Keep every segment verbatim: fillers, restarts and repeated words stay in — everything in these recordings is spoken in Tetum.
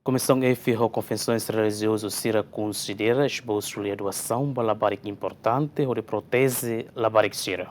Komisaun F ho konfesoens relijiozu sira konsidera esbosu lei adosaun ba labarik importante hodi proteje labarik sira.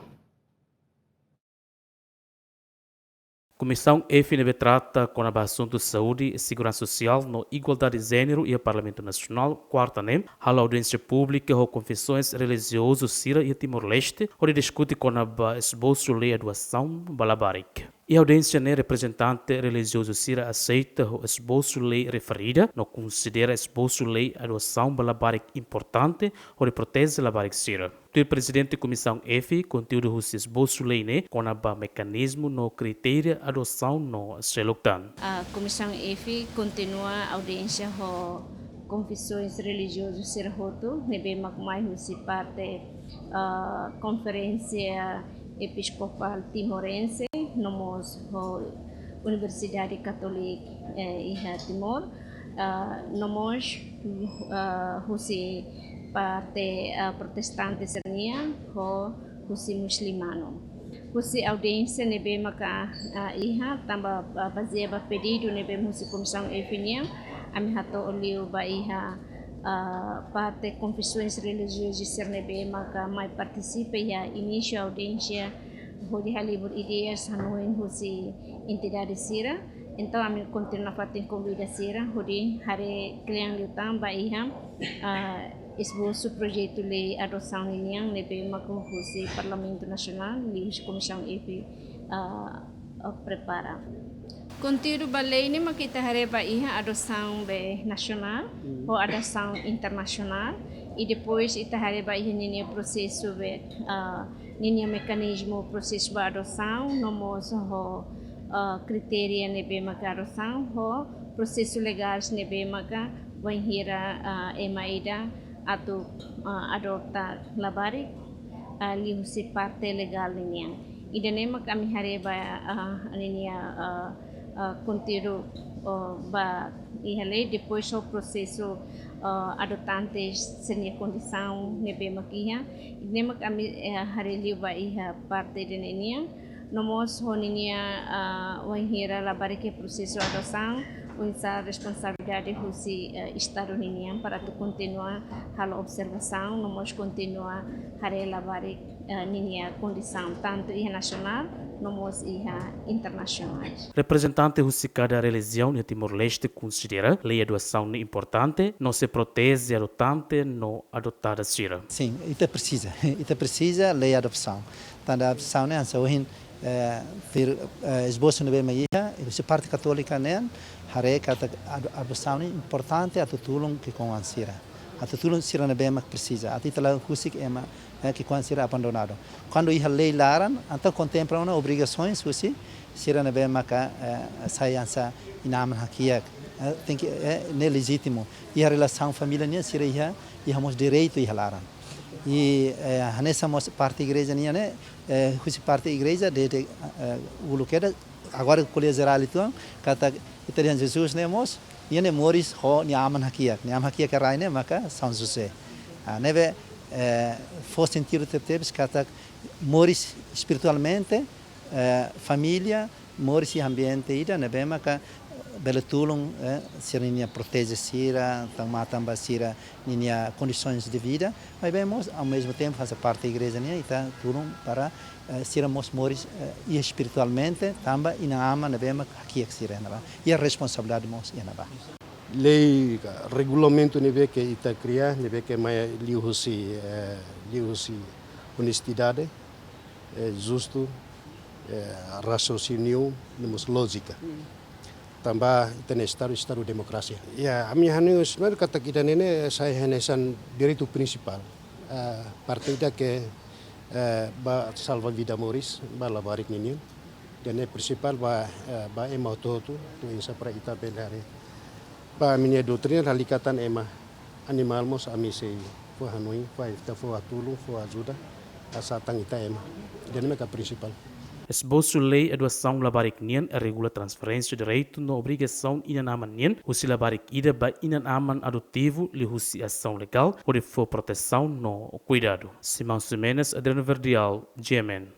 Komisaun F ne'ebé trata kona-ba asuntu saúde, seguransa sosiál no igualdade jéneru iha Parlamentu Nasionál, kuarta ne'e, halo audiénsia públika ho konfesoens relijiozu sira iha Timor-Leste, hodi diskute kona-ba esbosu lei adosaun ba labarik. Iha audiénsia ne'e reprezentante relijiozu sira aseita ho esbosu lei referida no konsidera esbosu lei adosaun ba labarik importante hodi proteje labarik sira. Tuir Prezidente Komisaun F, konteúdu husi esbosu lei ne'e kona-ba mekanizmu no kritéria adosaun no seluk tan. A Komisaun F kontinua audiénsia ho konfesoens relijiozu sira hotu ne'ebé mak mai husi parte, ah, Konferénsia Episkopál Timorense, no mós ho Universidade Katólika, eh, iha Timor, ah, no mós, ah, husi parte, ah, protestante sira-nian, ho husi muslimanu. Husi audiénsia ne'ebé maka, ah, iha, tanba, ah, bazeia ba pedidu ne'ebé husi Komisaun F nian, ami hato'o liu ba iha, ah, parte konfesoens relijiozu sira ne'ebé maka mai partisipa iha inísiu audiénsia, hodi halibur ideias, hanoin husi entidade sira. Entaun, ami kontinua fatin konvida sira hodi haree kle'an liután ba iha, ah, esbosu projetu lei adosaun ninian ne'ebé mak husi Parlamentu Nasionál, liuhusi Komisaun F, ah, ah, prepara. Konteúdu ba lei ne'e mak ita haree ba iha adosaun be nasionál, ho adosaun internasionál, i depois ita haree ba iha ninia prosesu be, ah, ninia mekanizmu prosesu ba adosaun, no mós ho, ah, kritéria ne'ebé maka adosaun, ho prosesu legál ne'ebé maka bainhira, ah, ema ida atu, ah, adota labarik, ah, liuhusi parte legál ninian. Ida-ne'e mak ami haree ba, ah, ninia, ah, ah, konteúdu, ah, ba iha lei, depois ho prosesu, ah, adotante sira-nia kondisaun ne'ebé mak iha. Ida-ne'e mak ami, eh, haree liu ba iha parte ida-ne'e nian. No mós ho ninia, ah, wainhira labarik iha prosesu adosaun, oinsá responsabilidade husi, eh, Estadu ninian para atu kontinua halo observasaun, no mós kontinua haree labarik, eh, ninia kondisaun, tantu iha nasionál, no mós iha internasionál. Reprezentante husi kada relijiaun iha Timor-Leste konsidera lei adosaun ne'e importante, no sei proteje adotante no adotada sira. Sin, ita presiza, ita presiza lei adosaun. Tanba adosaun ne'e hanesan ohin, eh, fir-, eh, esbosu ne'ebé mak iha, husi parte katólika nian, haree katak ado-, adosaun ne'e importante atu tulun ki'ikoan sira. Atu tulun sira ne'ebé mak presiza. Atu ita la husik ema, eh, ki'ikoan sira abandonadu. Kuandu iha lei laran, entaun kontempla ona obrigasoens husi sira ne'ebé maka, eh, sai hanesan inan-aman hakiak. Eh, tenke, eh, ne'e lejítimu. Iha relasaun família nian sira iha, iha mós direitu iha laran. I, eh, hanesan mós parte igreja nian ne'e, eh, husi parte igreja de, de, eh, uluk kedas, agora ko'alia jerál uitoan, katak ita dehan Jesus ne'e mós, nia ne'e moris ho nia aman hakiak, nia aman hakiak iha rai ne'e maka São José. Ah, ne'ebé, eh, fó sentidu tebetebes katak moris espiritualmente, eh, família, moris iha ambiente ida ne'ebé maka bele tulun, eh, sira-ninia proteje sira, tau matan ba sira-ninia kondisoens de vida, maibé mós, ao mesmo tempo, hanesan parte igreja nian, ita tulun para, eh, sira mós moris, eh, iha espiritualmente, tanba inan-aman ne'ebé mak hakiak sira iha ne'ebá. Iha responsabilidade mós iha ne'ebá. Lei ka regulamentu ne'ebé ke ita kria, ne'ebé ke mai liuhusi, eh, liuhusi onestidade, eh, justu, eh, rasiosinál, no mós lójika. Tanba ita-nia Estadu, Estadu demokrasia. Ya, ami hanoin sebenarnya katak ida-ne'e ne'e sai hanesan direitu prinsipál. Eh, parte ida ke, eh, ba salva vida moris, ba labarik ninian. Ida-ne'e prinsipál ba, eh, ba ema hotu-hotu, atu oinsá para ita bele haree. Ba ami-nia doutrina lalika tan ema, animál mós ami sei fó hanoin, fó, ita fó tulun, fó ajuda, hanesan tan ita ema. Ida-ne'e maka prinsipál. Esbosu lei adosaun labarik nian regula transferénsia direitu no obrigasaun inan-aman nian, husi labarik ida ba inan-aman adotivu liuhusi asaun legál, hodi fó protesaun no kuidadu. Simão Ximenes, Adriano Verdial, G M N.